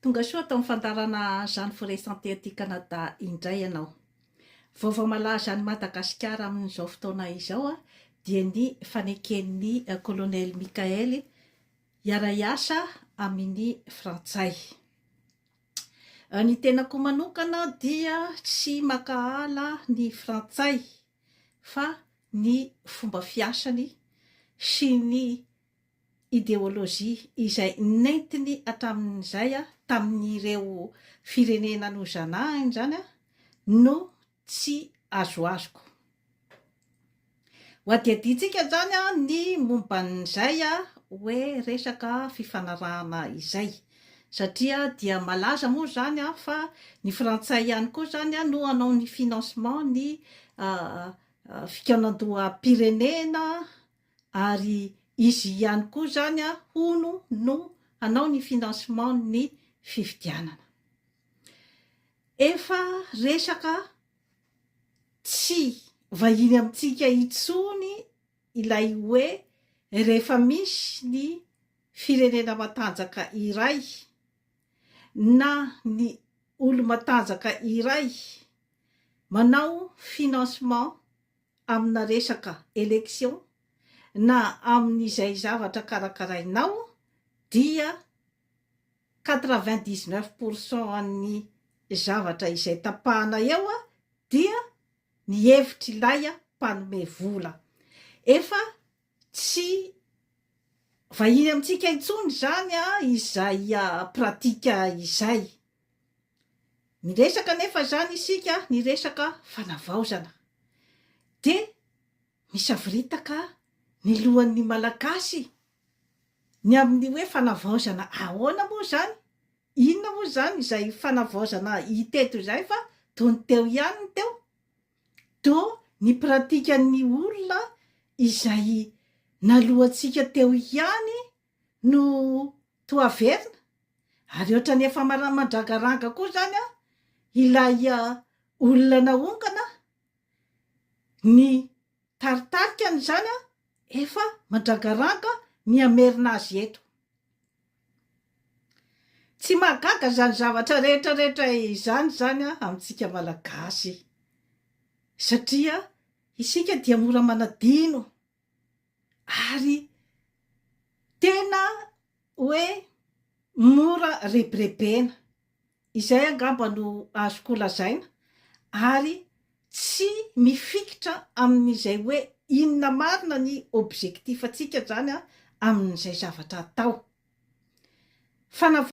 Tonga soa ato amin'ny fandaharana Jeanne Forêt Santé aty Canada indray ianao. Vaovao malaza any Madagasikara amin'izao fotoana izao dia ny faneken'ny Colonel Mickaël hiara-hiasa amin'ny Frantsay. Ny tenako manokana dia tsy mankahala ny Frantsay fa ny fomba fiasany sy ny ideolojia izay nentiny hatramin'izay tamin'ireo firenena nozanahiny izany no tsy azoazoko. Ho adihadiantsika izany ny momba an'izay hoe resaka fifanarahana izay satria dia malaza moa izany fa ny frantsay ihany koa izany no hanao ny financement ny fikaonandoham-pirenena ary izy ihany koa izany hono no hanao ny financement ny fifidianana. Efa resaka tsy vahiny amintsika intsony ilay hoe rehefa misy ny firenena matanjaka iray na ny olo-matanjaka iray manao financement amina resaka election na amin'izay zavatra karakarainao dia 99 pour cent an'ny zavatra izay tapahana eo dia ny hevitr'ilay mpanome vola. Efa tsy vahiny amintsika intsony izany izay pratika izay. Miresaka anefa izany isika ny resaka fanavaozana. Dia misavoritaka ny lohan'ny Malagasy ny amin'ny hoe fanavaozana ahoana moa izany? Inona moa izany izay fanavaozana hita eto izay fa toa ny teo ihany ny teo? Toa ny pratikan'ny olona izay naloantsika teo ihany no toa averina? Ary ohatran'ny efa mandragaranga koa izany an, ilay olona naongana, ny taritarikany izany an, efa mandragaranga ny hamerina azy eto. Tsy mahagaga izany zavatra rehetra rehetra izany izany amintsika Malagasy satria isika dia mora manadino ary tena hoe mora rebirebena. Izay angamba no azoko lazaina ary tsy mifikitra amin'izay hoe inona marina ny objectif-ntsika izany amin'izay zavatra atao. Fanavaozana.